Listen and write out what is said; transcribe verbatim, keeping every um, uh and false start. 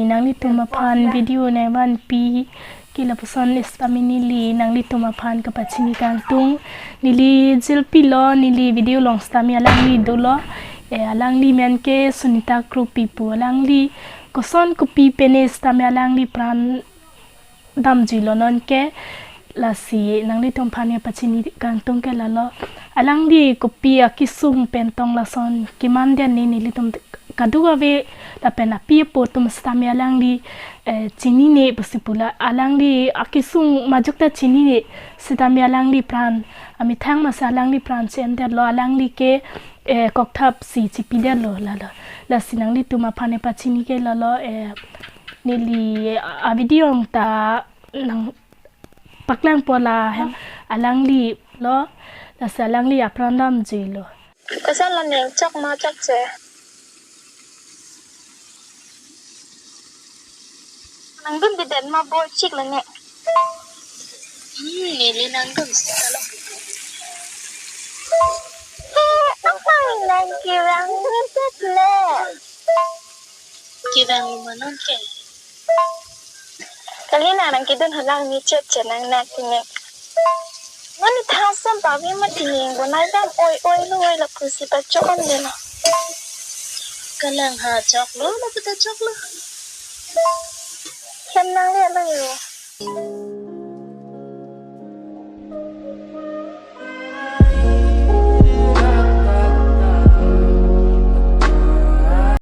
Nanglitum aphan video nangvanpi ke lapuson sitame neli nanglitum aphan kapachini kangtung. Neli Jilpi lo, neli video along sitame alangli dolo. Eh, alangli men ke Sunita Kropi pu. Alangli koson kopi pen sitame alangli pran damjuilo non ke, lasi nanglitum aphan kapachini kangtung ke lalo. Alangli kopi akesung pen tong lason keman dia ne nelitum kadokave lapen api apo atum sitame alangli, eh, chinine pusi pu la, alangli akesung majok ta chinine sitame alangli pran amethang masi alangli pran si-endetlo, alangli ke, eh, kokthap si chipidetlo lalo. Lasi nanglitum aphan kapachini ke lalo, eh, neli a-, avideo ta nang paklang pola hem alangli lo, lasi alangli apran damjuilo. Koson lo ne, chok ma chokche? Nangdundedet ma bo chik lo ne? Hmm, neli nangdun sita lo. He, nang pang nang kevang ngedet le. Kevang ma non ke. Kali nang nangkedun halang ni chet chet nang nak tining. Mani thasam pavi ma tining bo nai dam oi oi lo oi lapusi pachok-ande lo. Kalang ha choklo, lapu ta choklo. Hem nang le lo yo.